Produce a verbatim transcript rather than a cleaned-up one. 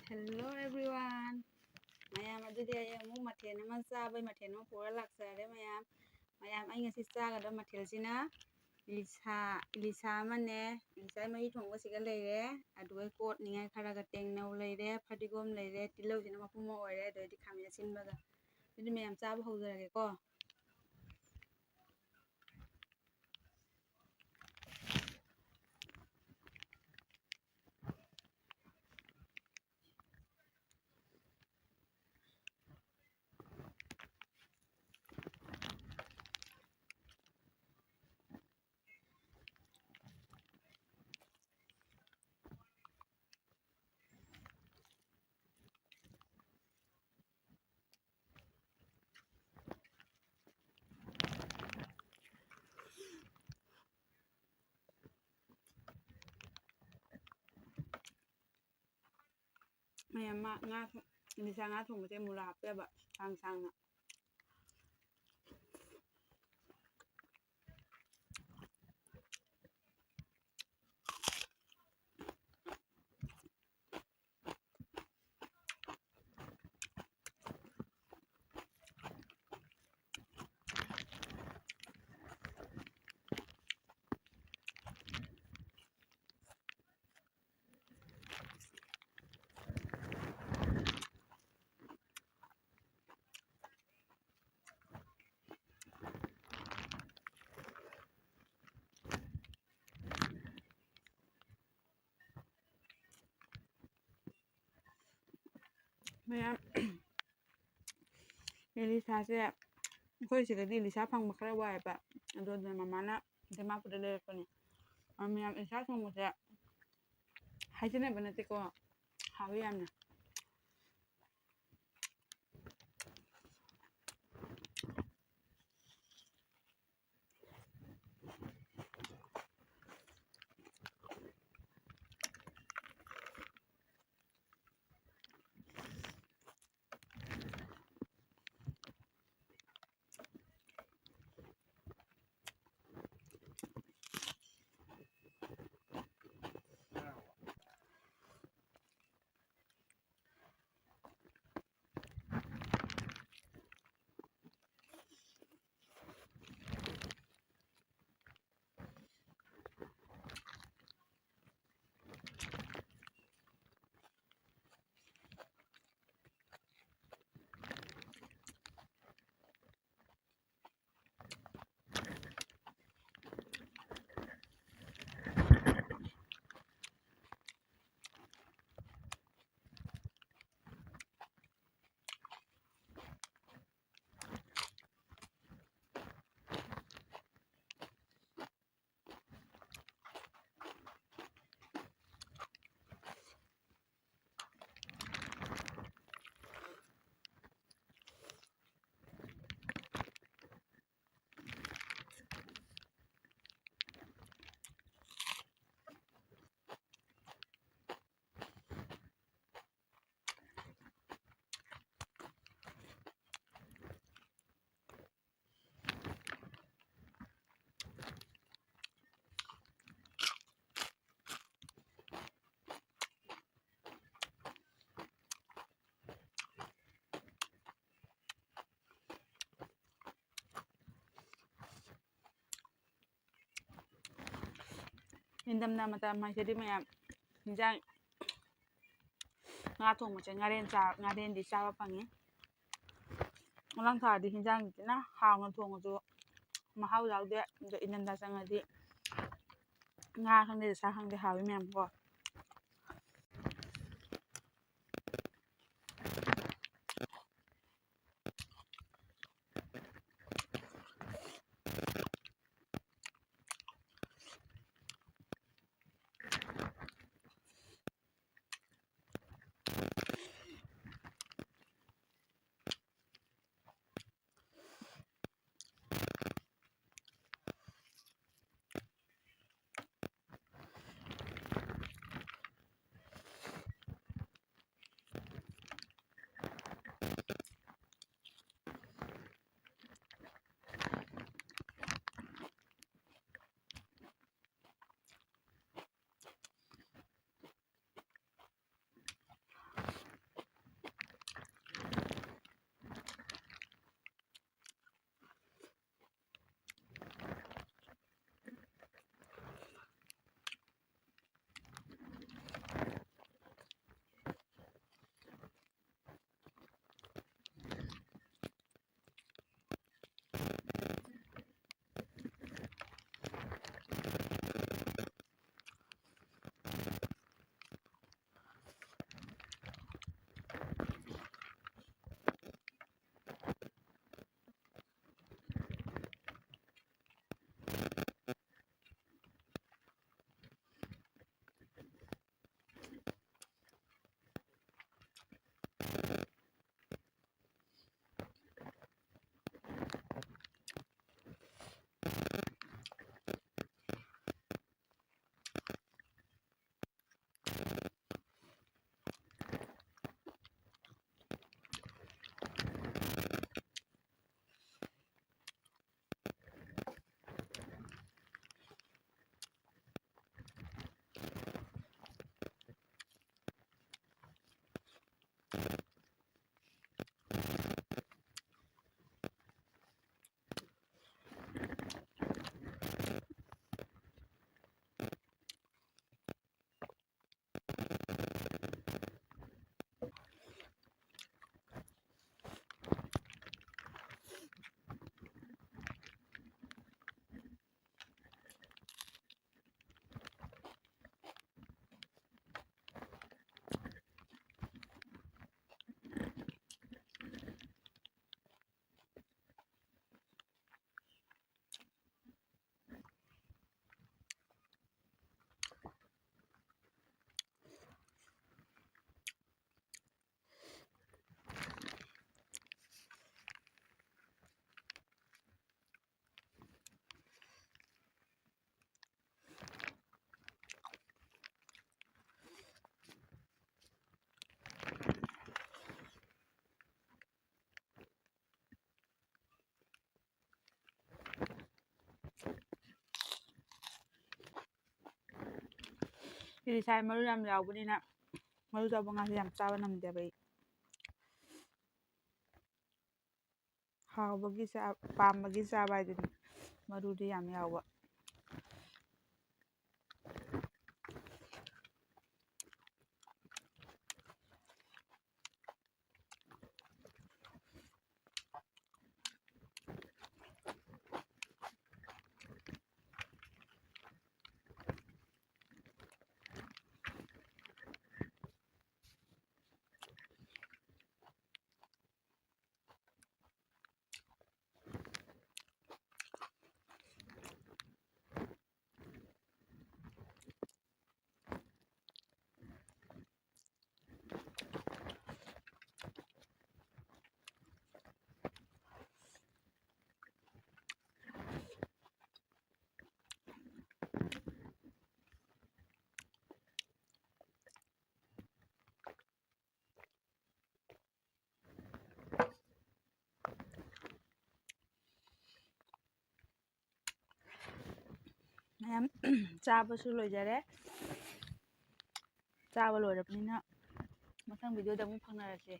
Hello everyone. ꯃꯌꯥꯝ, ꯑꯗꯨꯗꯤ ꯑꯩ ꯑꯃꯨꯛ ꯃꯊꯦꯜ ꯑꯃ, ꯆꯥꯕꯩ ꯃꯊꯦꯜ ꯑꯃ ꯄꯨꯔ ꯂꯥꯛꯆꯔꯦ ꯃꯌꯥꯝ꯫ ꯃꯌꯥꯝ, ꯑꯩ ꯉꯁꯤ ꯆꯥꯒꯗꯕ ꯃꯊꯦꯜꯁꯤꯅ ꯏꯂꯤꯁꯥ, ꯏꯂꯤꯁꯥ ꯑꯃꯅꯦ, ꯏꯂꯤꯁꯥ ꯃꯍꯤ ꯊꯣꯡꯕꯁꯤꯒ ꯂꯩꯔꯦ, ꯑꯗꯨꯒ ꯀꯣꯠꯅꯤꯡꯉꯥꯏ ꯈꯔꯒ ꯇꯦꯡꯅꯧ ꯂꯩꯔꯦ, ꯐꯗꯤꯒꯣꯝ ꯂꯩꯔꯦ, ꯇꯤꯜꯍꯧꯁꯤꯅ ꯃꯄꯨꯝ ꯑꯃ ꯑꯣꯏꯔꯦ, ꯑꯗꯩꯗꯤ ꯈꯥꯃꯦꯟ ꯑꯁꯤꯟꯕꯒ꯫ ꯑꯗꯨꯗꯤ ꯃꯌꯥꯝ ꯆꯥꯕ ꯍꯧꯖꯔꯒꯦꯀꯣ꯫ ꯃꯌꯥꯝ, ꯃꯥ ꯉꯥ ꯊꯣꯡ-, ꯏꯂꯤꯁꯥ ꯉꯥ ꯊꯣꯡꯕꯁꯦ ꯃꯨꯂꯥ ꯍꯥꯞꯄꯦꯕ, ꯁꯥꯡ ꯁꯥꯡꯅ꯫ ꯃꯌꯥꯝ, ꯏꯂꯤꯁꯥꯁꯦ, ꯑꯩꯈꯣꯏ ꯁꯤꯗꯗꯤ ꯏꯂꯤꯁꯥ ꯐꯪꯕ ꯈꯔ ꯋꯥꯏꯑꯦꯕ, ꯑꯗꯨꯅ ꯃꯃꯥꯅ ꯗꯤꯃꯥꯄꯨꯔꯗ ꯂꯩꯔꯛꯄꯅꯦ꯫ ꯑ, ꯃꯌꯥꯝ, ꯏꯂꯤꯁꯥ ꯊꯣꯡꯕꯁꯦ ꯍꯥꯏꯖꯅꯕ ꯅꯠꯇꯦꯀꯣ, ꯍꯥꯎꯋꯤ ꯌꯥꯝꯅ꯫ ꯅꯤꯡꯊꯝꯊꯥ ꯃꯇꯝ ꯍꯥꯏꯁꯤꯗꯤ ꯃꯌꯥꯝ ꯍꯤꯟꯖꯥꯡ, ꯉꯥ ꯊꯣꯡꯕꯁꯦ ꯉꯥꯔꯦꯟ ꯆꯥ-, ꯉꯥꯔꯦꯟꯗꯤ ꯆꯥꯕ ꯐꯪꯉꯤ꯫ ꯃꯇꯥꯡ ꯆꯥꯔꯗꯤ ꯍꯤꯟꯖꯥꯡꯁꯤ ꯊꯤꯅ ꯍꯥꯎꯅ ꯊꯣꯡꯉꯁꯨ ꯃꯍꯥꯎ ꯌꯥꯎꯗꯦ꯫ ꯑꯗꯣ ꯏꯪꯊꯝꯊꯥ ꯆꯪꯉꯗꯤ ꯉꯥ ꯈꯪꯗꯦ, ꯁꯥ ꯈꯪꯗꯦ, ꯍꯥꯎꯋꯤ ꯃꯌꯥꯝ ꯀꯣ꯫ ꯀꯤꯂꯤꯆꯥꯏ ꯃꯔꯨ ꯌꯥꯝ ꯌꯥꯎꯕꯅꯤꯅ ꯃꯔꯨ ꯌꯥꯎꯕ ꯉꯥꯁꯦ ꯌꯥꯝ ꯆꯥꯕ ꯉꯝꯗꯦꯕ ꯑꯩ꯫ ꯍꯥꯎꯕꯒꯤ ꯆꯥ-, ꯄꯥꯝꯕꯒꯤ ꯆꯥꯕ ꯍꯥꯏꯗꯨꯅꯤ, ꯃꯔꯨꯗꯤ ꯌꯥꯝ ꯌꯥꯎꯕ꯫ ꯃꯌꯥꯝ ꯆꯥꯕꯁꯨ ꯂꯣꯏꯖꯔꯦ꯫ ꯆꯥꯕ ꯂꯣꯏꯔꯕꯅꯤꯅ ꯃꯊꯪ video ꯗ ꯑꯃꯨꯛ ꯐꯪꯅꯔꯁꯦ꯫